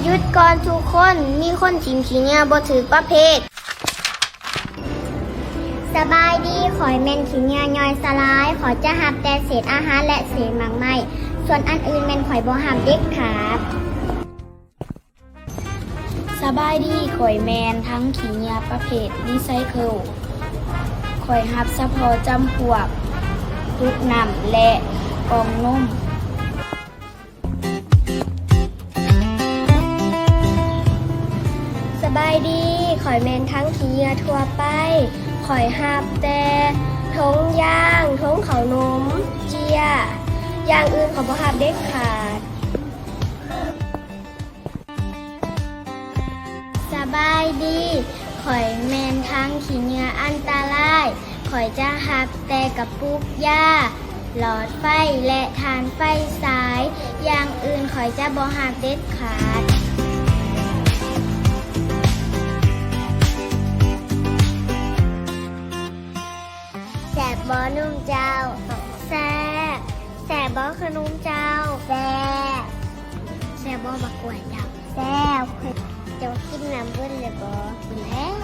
ຢຸດກ່ອນທຸກຄົນ, ມີຄົນຖິ້ມຂີ້ເຫຍື້ອບໍ່ຖືກປະເພດ. ສະບາຍດີ, ຂ້ອຍແມ່ນຂີ້ເຫຍື້ອຍ່ອຍສະຫຼາຍ, ຂ້ອຍຈະຮັບແຕ່ເສດອາຫານ ແລະ ເສດໝາກໄມ້, ສ່ວນອັນອື່ນແມ່ນຂ້ອຍບໍ່ຮັບເດັດຂາດ. ສະບາຍດີ, ຂ້ອຍແມ່ນຖັງຂີ້ເຫຍື້ອປະເພດຣີໄຊເຄິນ, ຂ້ອຍຮັບສະເພາະຈຳພວກຕຸກນ້ຳ ແລະ ກ່ອງນົມ. ສະບາຍດີ, ຂ້ອຍແມ່ນຖັງຂີ້ເຫຍື້ອທົ່ວໄປ, ຂ້ອຍຮັບແຕ່ຖົງຢາງ, ຖົງເຂົ້າໜົມ, ເຈ້ຍ, ຢ່າງອື່ນຂ້ອຍບໍ່ຮັບເດັດຂາດ. ສະບາຍດີ, ຂ້ອຍແມ່ນຖັງຂີ້ເຫຍື້ອອັນຕະລາຍ, ຂ້ອຍຈະຮັບແຕ່ກະປຸກຢາ, ຫຼອດໄຟ ແລະ ຖ່ານໄຟສາຍ, ຢ່າງອື່ນຂ້ອຍຈະບໍ່ຮັບເດັດຂາດ. ແຊບບໍ່ໜຸ່ມເຈົ້າ? ແຊບ. ແຊບບໍ່ຂະໜົມເຈົ້າ? ແຊບ. ແຊບບໍ່ໝາກກ້ວຍເຈົ້າ? ແຊບ. ເຈົ້າກິນນ້ຳເບິດແລ້ວບໍ່? ກິນແລ້ວ.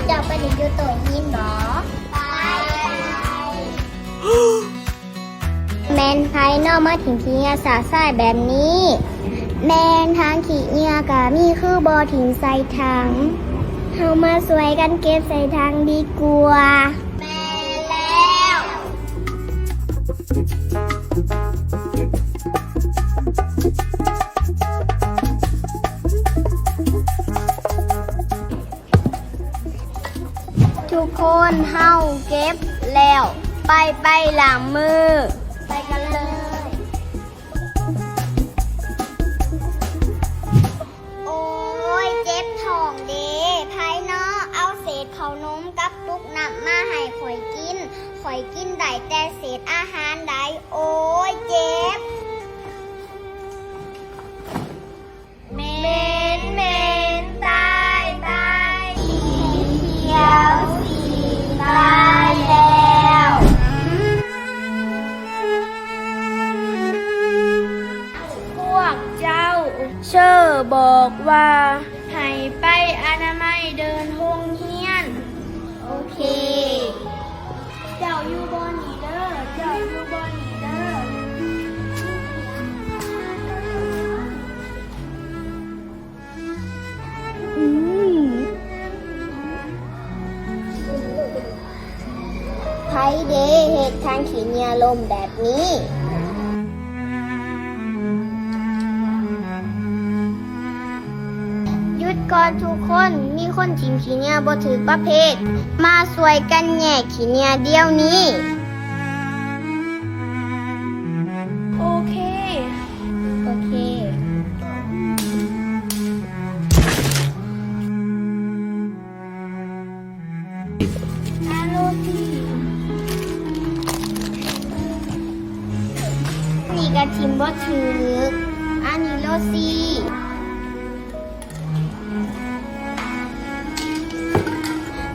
ເຈົ້າໄປຫຼິ້ນຢູ່ໂຕະຫີນບໍ? ໄປ. ແມ່ນໃຜເນາະມາຖິ້ມຂີ້ເຫຍື້ອຊະຊາຍແບບນີ້? ແມ່ນຖັງຂີ້ເຫຍື້ອກະມີ ຄືບໍ່ຖິ້ມໃສ່ຖັງ. ເຮົາມາຊ່ວຍກັນເກັບໃສ່ຖັງດີກວ່າ. ແມ່ນແລ້ວ. ທຸກຄົນ, ເຮົາເກັບແລ້ວ. ໄປ, ໄປລ້າງມື. ໄປກັນເລີຍ. ໂອ້ຍ ເຈັບທ້ອງເດ. ໃຜເນາະ ເອົາເສດເຂົ້າໜົມກັບຕຸກນ້ຳມາໃຫ້ຂ້ອຍກິນ. ຂ້ອຍກິນໄດ້ແຕ່ເສດອາຫານໃດ. ໂອ້ຍ ເຈັບ. ແມ່ນ, ແມ່ນ, ຕາຍ, ຕາຍ, ສີຂຽວ, ສີຕາຍແລ້ວ. ພວກເຈົ້າ, ເຊີບອກວ່າໃຫ້ໄປອະນາໄມເດີ່ນໂຮງຮຽນ. ໂອເຄ. ເຈົ້າຢູ່ບ່ອນນີ້ເດີ, ເຈົ້າຢູ່ບ່ອນນີ້ເດີ. ອືມ. ໃຜເດເຮັດຖັງຂີ້ເຫຍື້ອຫຼົ່ນແບບນີ້? ຢຸດກ່ອນທຸກຄົນ, ມີຄົນຖິ້ມຂີ້ເຫຍື້ອບໍ່ຖືກປະເພດ, ມາຊ່ວຍກັນແຍກຂີ້ເຫຍື້ອດຽວນີ້. ໂອເຄ. ໂອເຄ. ອາໂລຊີ ນີ້ກະຖິ້ມບໍ່ຖືກ. ອັນນີ້ໂລຊີ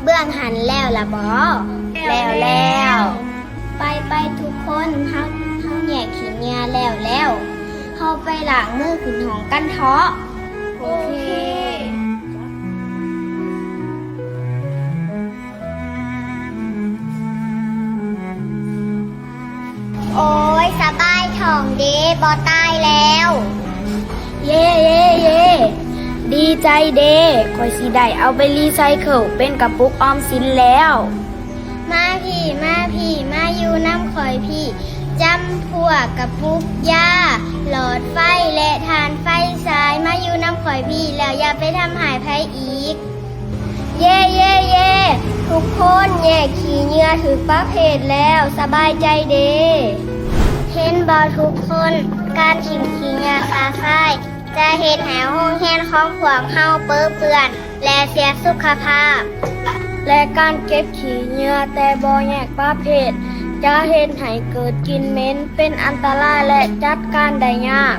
ເບື້ອງຫັ້ນແລ້ວລະບໍ? ແລ້ວແລ້ວ. ໄປໆ ທຸກຄົນ, ເຮົາ ເຮົາແຍກຂີ້ເຫຍື້ອແລ້ວແລ້ວ, ເຮົາໄປລ້າງມືຂຶ້ນຫ້ອງກັນເທາະ. ໂອເຄ. ໂອ້ຍ ສະບາຍທ້ອງເດ, ບໍ່ຕາຍແລ້ວ. ເຢ ເຢ ເຢ ດີໃຈເດ, ຂ້ອຍຊິໄດ້ເອົາໄປຣີໄຊເຄິນເປັນກະປຸກອອມສິນແລ້ວ. ມາພີ້ ມາພີ້ ມາຢູ່ນຳຂ້ອຍພີ້. ຈຳພວກກະປຸກຢາ, ຫຼອດໄຟ ແລະ ຖ່ານໄຟສາຍ, ມາຢູ່ນຳຂ້ອຍພີ້ ແລ້ວຢ່າໄປທຳຮ້າຍໃຜອີກ. ເຢ ເຢ ເຢ ທຸກຄົນ, ແຍກຂີ້ເຫຍື້ອຖືກປະເພດແລ້ວ, ສະບາຍໃຈເດ. ເຫັນບໍ່ທຸກຄົນ, ການຖິ້ມຂີ້ເຫຍື້ອຊະຊາຍ ຈະເຮັດໃຫ້ໂຮງຮຽນຂອງພວກເຮົາເປິເປື້ອນ ແລະ ເສຍສຸຂະພາບ. ແລະ ການເກັບຂີ້ເຫຍື້ອແຕ່ບໍ່ແຍກປະເພດ ຈະເຮັດໃຫ້ເກີດກິ່ນເໝັນ ເປັນອັນຕະລາຍ ແລະ ຈັດການໄດ້ຍາກ.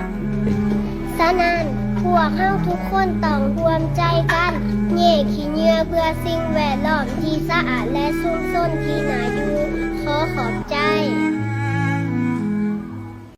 ສະນັ້ນ, ພວກເຮົາທຸກຄົນຕ້ອງຮ່ວມໃຈກັນແຍກຂີ້ເຫຍື້ອເພື່ອສິ່ງແວດລ້ອມທີ່ສະອາດ ແລະ ຊຸມຊົນທີ່ໜ້າຢູ່. ຂໍຂອບ